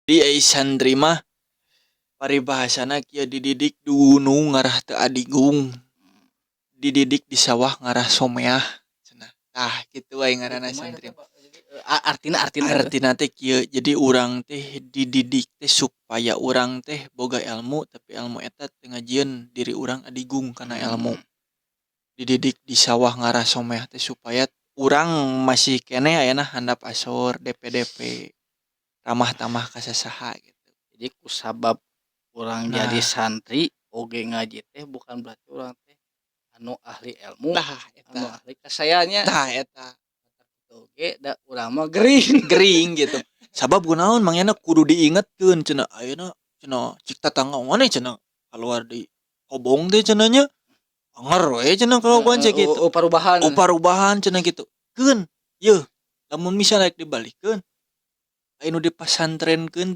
Di ai santri mah paribahasana kieu, dididik di gunung ngarah teu adigung, dididik di sawah ngarah someah cenah. Tah, kitu we ngaranna santri. Artina artina? Artina teh kieu, jadi urang teh dididik teh supaya urang teh boga ilmu, tapi ilmu eta teu ngajieun diri urang adigung kana ilmu. Dididik di sawah ngarah someah teh supaya urang masih keneh ayeuna handap asor, DPDP, ramah tamah ka sasaha gitu. Jadi kusabab urang jadi santri oge ngaji teh bukan berarti urang teh anu ahli ilmu, Tah, anu eta. Ahli kasayanya. Tah, eta. Oge da urang mah gering. Gering gitu. Sabab kunaon, Mang Yana, kudu diingetkeun cenah ayeuna cenah cik tatangga maneh cenah keluar di kobong teh cenah nya anger we cenah kalakuan cek gitu. Oh, parubahan. Oh, parubahan cenah gitu. Keun yeuh, lamun misalnya rek dibalikeun, aya nu dipasantrenkeun.